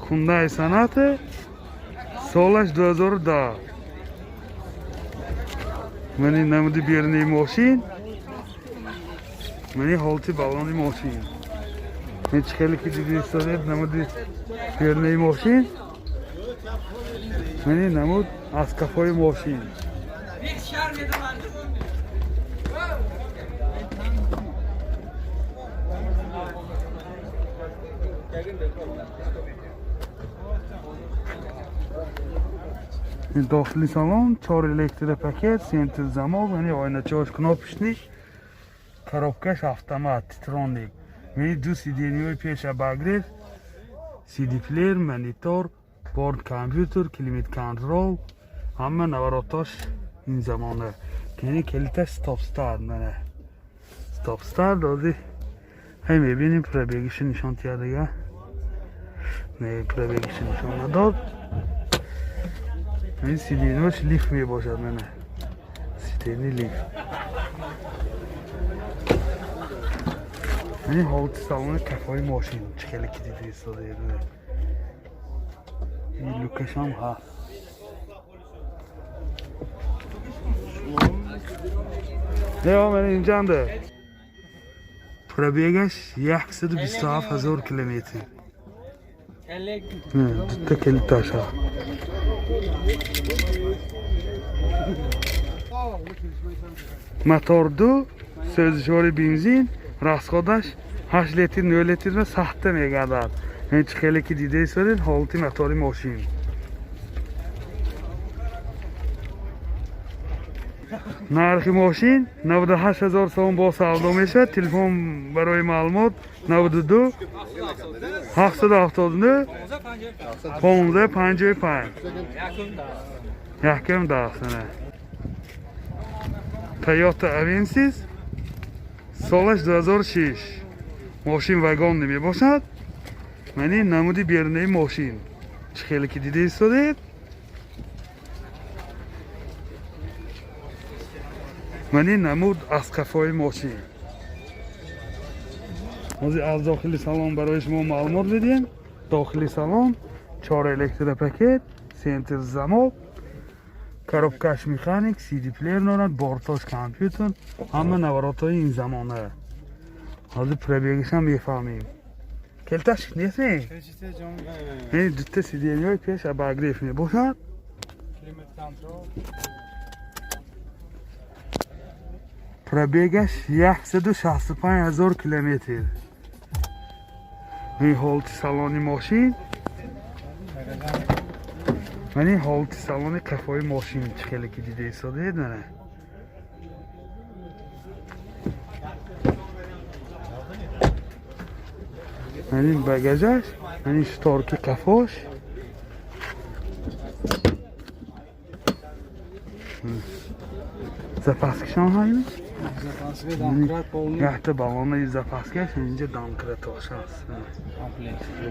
Хундай Соната, солаш 2010. Мани намуди беруни мошин, мани ҳолати балони мошин. Ин чӣ хеле ки диди истодед, намуди берунаи мошин, мани намуд аз кафои мошин. Ин дохили салон, чор электропакет, центр замок, яъне ойначаҳош кнопочный, коробкаш автомат, титроник. Мени ду сиденьяҳои пеш обогрев, CD-плеер, монитор, борт компютер, климат контроль, ҳама наворотош ин замона. Кени калиташ стоп старт, мана. Стоп старт доди. Ҳай, мебинем, пробегиша нишон тия дига. Не, пробегиша нишон надод. Ин сиденьош лифт мебошад, мана. Сиденьи лифт. Ин ҳолати салони кафои мошин, чӣ хеле ки дида истодаед. Ин люкашам ҳаст. Не, ман инҷанда. Пробегаш 127 ҳазор километр. Дутта калиташ ҳаст. Мотор ду, сӯзишвори бензин, расходаш 8 литр, 9 литр сахта мегардад. Ин чӣ хеле ки дида истодед, ҳолати мотори мошин. Нархи мошин 98 ҳазор сомон, бо савдо мешавад. Телефон барои маълумот 92 779 15 55. Якум даст. Toyota Avensis, солаш 2006. Мошин вагон мебошад. Мани намуди берунаи мошин. Чӣ хеле ки дида истодед. Мани намуд аз қафои мошин. Ҳозир аз дохили салон барои шумо маълумот медиҳем. Дохили салон, чор электропакет, центр замок, коробкаш механик, CD плеер дорад, бортош компютер, ҳама наворотҳои ин замона. Ҳозир пробегишам мефаҳмем. Калиташ нест? Ин дута сиденьяҳои пеш обогрев мебошад. Пробегаш 165 ҳазор километр. Ин ҳолати салони мошин. Ман ин ҳолати салони қафои мошин, чӣ хеле ки дида истодед, мана. Ман ин багажаш, ман ин шторки қафош. Запаскашам ҳайми? Якта балонаи запаскаш, инҷа домкратош ҳаст.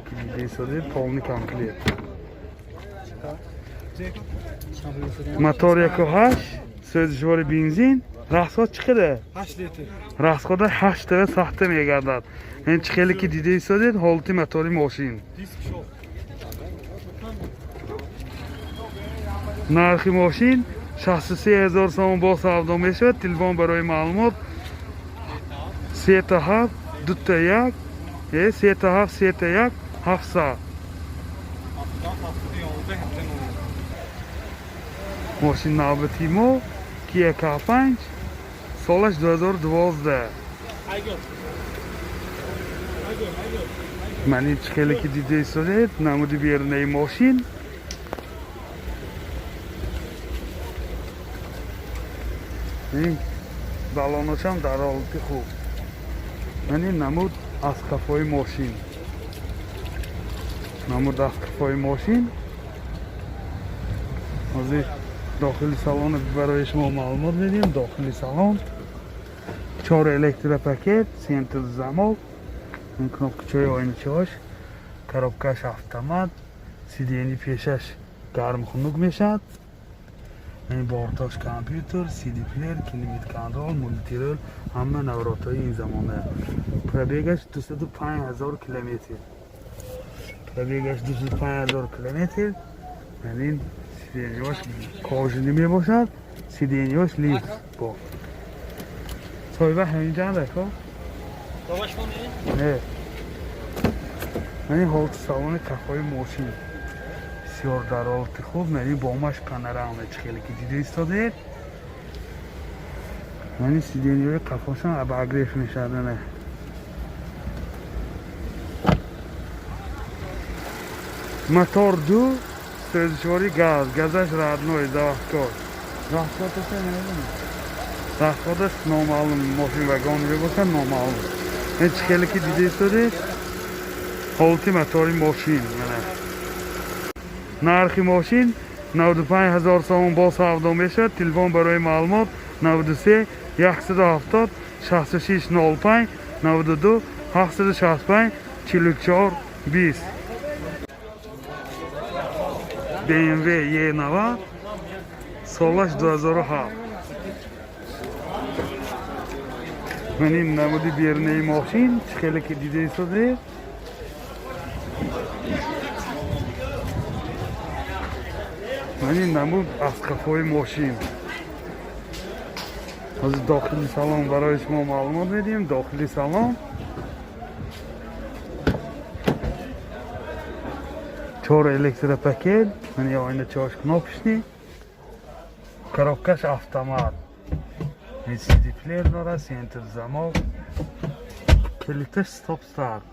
Ки дида истодед, полный комплект. Мотор 1.8, сӯзишвори бензин, расход чӣ қадар? 8 литр. Расхода 8 тава сахта мегардад. Ин чӣ хеле ки дида истодед, ҳолати мотори мошин. Диск шов. Нархи мошин 63 ҳазор сомон, бо савдо мешавад. Телефон барои маълумот 3 7 2 1 3 7 3 1 700. Мошин навбати мо Kia K5, солаш 2012. Ман ин чӣ хеле ки дида истодед, намуди берунаи мошин. Ин балоношам дар ҳолати хуб. Ман ин намуд аз қафои мошин. Намуд аз қафои мошин. Ҳозир дохили салон барои шумо маълумот медиҳем. Дохили салон, чор электропакет, центр замок, ин кнопкачаҳои оиначаҳош, коробкаш автомат, сиденьи пешаш гарм хунук мешавад. Ин бортош компютер, CD плеер, климат контроль, мультируль, ҳама наворотҳои ин замона. Пробегаш 205 ҳазор километр. Пробегаш 205 000 километр. Ин сиденьяш кожаный мебошад, сиденьяш лифт бо. Соҳиба ҳамин ҷанда ко? Не. Мани ҳолати салони қафои мошин бисёр дар ҳолати хуб. Мани бомаш панорама, чӣ хеле ки дида истодед. Мани сиденьяи қафошам обогрев мешавад. Ана мотор ду, сӯзишвори газ, газаш родной, заводской. Расходаша намедонам, расходаш номаълум. Мошин вагон мебошад, номаълум. Ин чӣ хеле ки дида истодед, ҳолати мотори мошин. Мана нархи мошин 95 000 сомон, бо савдо мешавад. Телефон барои маълумот: 93 170 66 05, 92 765 44 20. BMW E90, солаш 2007. Ман ин намуди берунаи мошин, чӣ хеле ки дида истодед. Ман ин намуд аз қафои мошин. Ҳозир дохили салон барои шумо маълумот медиҳем. Дохили салон чор электропакет, ман оиначаош кнопочный, коробкаш автомат, CD плеер дорад, центр замок, калиташ стоп старт.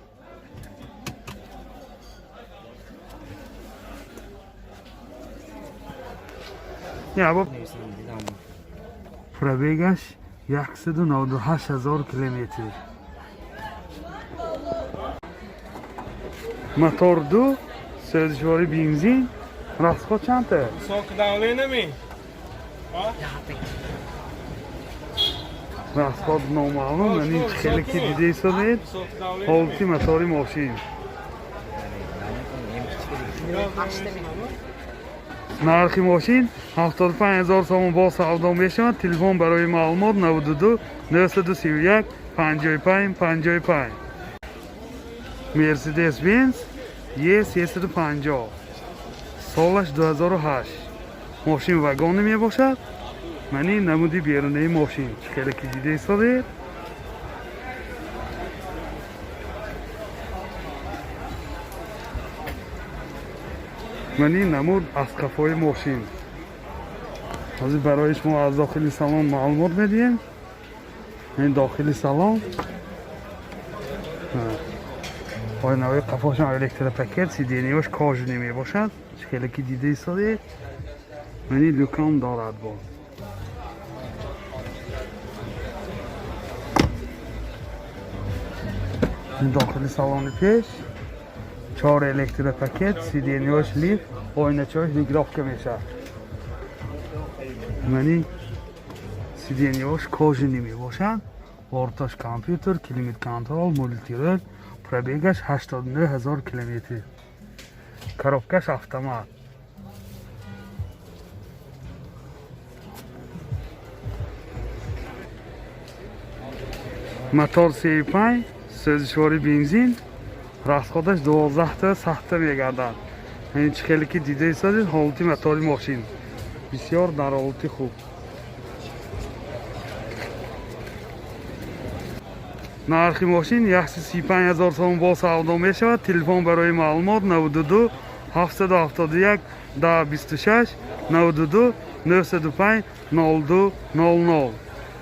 Ябо пробегаш 198 000 километр. Мотор ду, сӯзишвори бензин. Расход чандта? Высокое давление ми? Расход номаълум. Ман ин хеле ки дида истодед, ҳолати мотори мошин. Нархи мошин 75 000 сомон, бо савдо мешавад. Телефон барои маълумот: 92 931 55 55. Мерседес Бенз Е 350, солаш 2008. Мошин вагоне мебошад. Мани намуди берунаи мошин, чӣ хеле ки дида истодед. Мани намуд аз қафои мошин. Ҳозир барои шумо аз дохили салон маълумот медиҳем. Ин дохили салон, оинаҳои қафошам электропакет, сиденьяш кожаный мебошад, чӣ хеле ки дида истодед. Мани люкам дорад боз. Ин дохили салони пеш, чор электропакет, сиденьяш лифт, оиначаош регулировка мешавад. Мани сиденьяш кожаный мебошад, борташ компютер, климат контроль, мультируль. Пробегаш 89 000 километр, коробкаш автомат. Мотор 35, сӯзишвори бензин. Расходаш 12 сахта мегардад. Ин чӣ хеле ки дида истодед, ҳолати мотори мошин бисёр дар ҳолати хуб. Нархи мошин 135 000 сомон, бо савдо мешавад. Телефон барои маълумот: 92 771 10 26, 92 905 02 00.